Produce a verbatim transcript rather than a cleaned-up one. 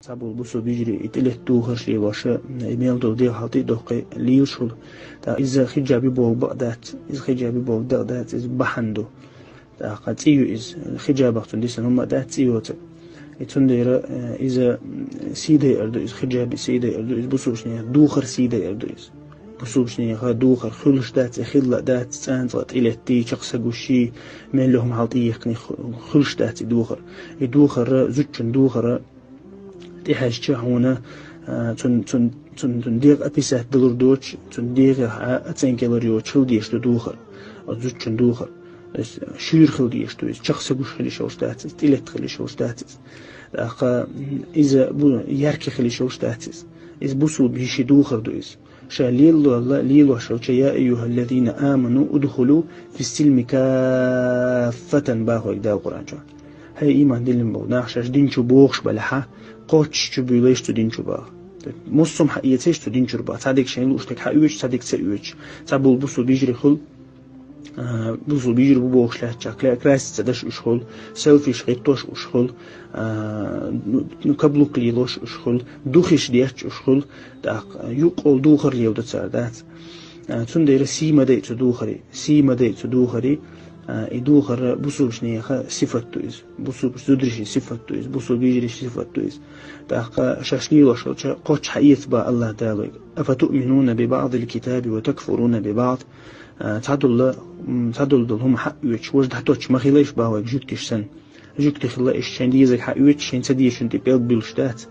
Цхьаболу бусулба йижарий и тӀелетта духарш лелош, и мел долу дегӀ хьалатӀе а доккхий, лелаш хуьлу. ТӀаккха иза хиджаби боху бакъ дац, иза хиджаби боху дакъ дац, иза бахьана ду. ТӀаккха цӀе ю иза, хиджабах цунна дисина хӀума а дац, цӀе йоцург. И цундела, э, иза, м, сий дайар ду иза, хиджаби сий дайар ду иза, бусулбанийн духар сий дайар ду иза. Бусулбанийн духар хуьлуш дац, и хилла а дац, цӀанцӀа тӀелеттий, чекх са гуший, мел хӀума хьалатӀеяьккхиний ху-, хуьлуш дац и духар. И духар, зудчун духар, тӀехьаьжча хьуна, а, цун, цун, цун, цун дегӀ описать далур доцуш, цун дегӀах а оценка лар йоцуш хила дезаш ду духар, оцу зудчун духар. То есть, шуьйра хила дезаш ду иза, чекх са гуш хила йиш йолуш дац иза, тӀелетта хила йиш йолуш дац иза. ТӀаккха, м, иза бу-, яркий хила йиш йолуш дац иза. Иза бусулба йишин духар ду иза. Ша лелла, лелош йолча: «Я айюхаллазина аману удхулу фиссилми каффатан», боху Дала Къуръан чохь. «ХӀей, ийман диллина болу нах, шаьш дин чу богӀуш балахьа, кхоччуш чу буьйлайша цу дин чу», боху. Муссум хьаэцийша цу дин чуьра боху. Цхьадерг шайна лууш дерг хьаоьцуш, цхьадерг ца оьцуш. Цхьаболу бусулба йижарий хуьлу, а, бусулба йижарий бу бохуш лаьттачохь, кра-, краситься деш уьш хуьлу, селфиш хӀиттош уьш хуьлу, а, ну, ну, каблук лелош уьш хуьлу, духиш детташ уьш хуьлу, тӀаккха юккъехула духар леладо цара, дац. А, цундела сий ма дайа цу духаре, сий ма дайа цу духаре, а, и духар бусулбанеха сифат ду иза, бусулба зударийн сифат ду иза, бусулба йижарийн сифат ду иза. ТӀаккха шаьш лелош йолча кхоччуш хьаэца боху АллахӀ Дала вайга: «Афатуъминуна би баъдил китаби ва такфуруна би баъд». А, цхьадолу, м, цхьадолу долу хӀума хьаоьцуш, важа дӀатоттуш ма хилайша боху вайга жуьгташ санна. Жуьгтий хилла иштта шайн дезарг хьаоьцуш, шайн ца дезачун тӀе пӀелг буьллуш дац.